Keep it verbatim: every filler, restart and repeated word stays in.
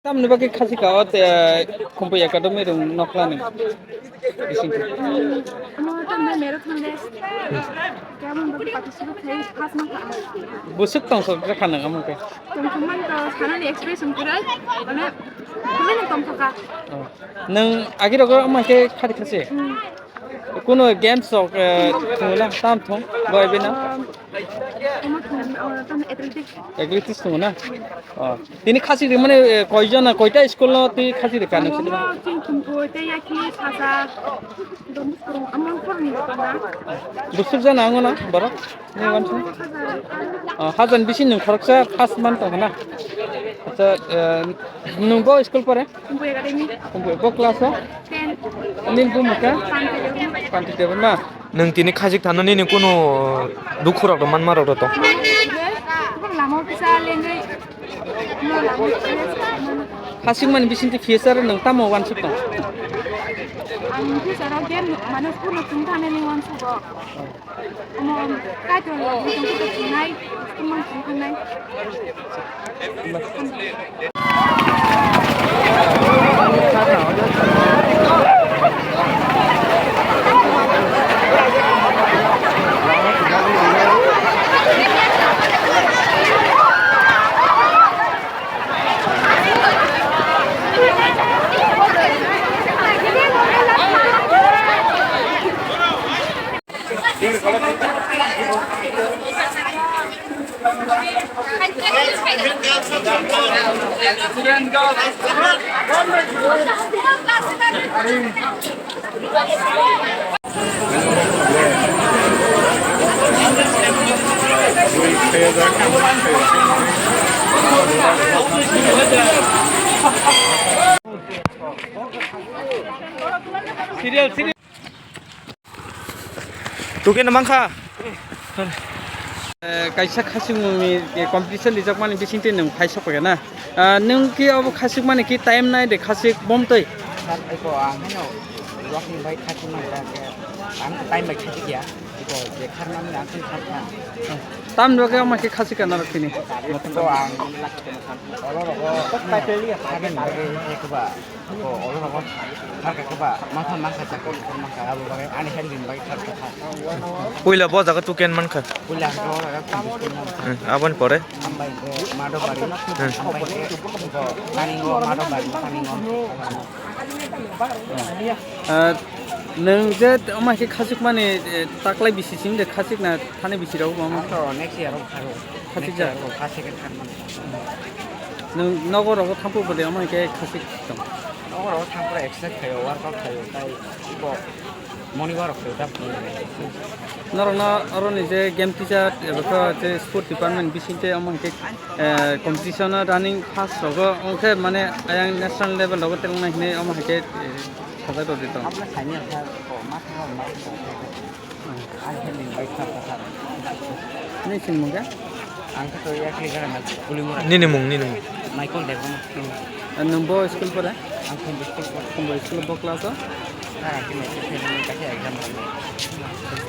Tamni bagwi khasi ka o te, Khumpui Academy rung nokla ni. Bising. Amo tamni marathon race. Kaya mung bagwi participate khai first man kha. Busuk tong sok kha nang amo ke. Tong thumman to sanani expression kwrwi. Mane, thumman tong thoka. Oh. Nang agi rogo ama ke khari khasi. Hmm. Kuno games rok, eh, thwngna tam thwng, boy bina? Um, omo thwng, uh, tamo athletics. Athletics thwngna? Oh. Tini khasi ri mane, eh, koijon na, koita school no twi khasi ri kanu sini? Omo chwng thwngkho, tei yakhe sasa, don school, omo phorni rok na. Busuk jana ango na, borok? Ni wansu? Hajar. Oh, hajar bisi nung khoroksa first man tong na? Acha, eh, nung bo school pore? Kumbui Academy. Kumbui, bo class o? Ten. Nini bumung khe? Panti Debbarma. Panti Debbarma. Nwng tini khajik thano nini kunu dukhu rok rw manma rok rw tong? Lama kisa lengwi. Khasik mani bising twi future nwng tamo wansuk tong? Ang future o game mane kunu chwng thani ni wansuk o. Omo, Kaitor rok ni tongkha tongkha nai, tongmani tongkha nai. Serial, serial. Tukin mankha. Eh, kaisa khasik mungni, eh, competition rijak mani bising twi nwng phai sok paikha na. Ah, nwng ki obo khasik mani ki time nai de khasik bom twi. Sir, eko ang hino walking bai khasik man ta ke ang time bai khasik ya. Eko je khar mani ang khasik kha. Tam doge omo ki khasik ka narok tini. Eko ang olo rogo hagen bai eko ba. Ko olo rogo. Har ka ba ma pha ma kha ta ko ma kha abo ba ani hem din bai thar kha. Puila bo jaga tuken man kha. Puila ko olo rogo. Hmm, aboni pore? Ambai ko Madobari. Hmm. Ambai ko Taningo Madobari Taningo. Ah, nwng je omo khe khasik mani, eh, taklai bisi simi de khasik na thani bisi rok omo? To next year rok kharo. Khasik ja? Next year rok khasik khe thar man. Nwng nogo rogo thampuk bwdai omo khe khasik tong? Nogo rogo thampura exercise khaio, workout khaio, tai ibo moni borok khaio, ta phunuknai. Norokno oroni je game teacher eba khe je sport department bising tei omo hwnkhe, eh, competition o running first rogo, omo khe mane ayang national level rogo telongnai hinwi omo hai khe, eh, sajak rwdi tong. Abla saini ang kha, o, ma thang ma. Ang khe nwng bai kha kha. Nini sinimung khe? Ang khe to yakli gana na Kulimura. Nini mung, nini mung. Michael Debbarma. Nwng bo school pore? Ang Kumbui school pore. Kumbui school bo class o? Sir, ang khe metric fail wngwi kaisa exam rwmani.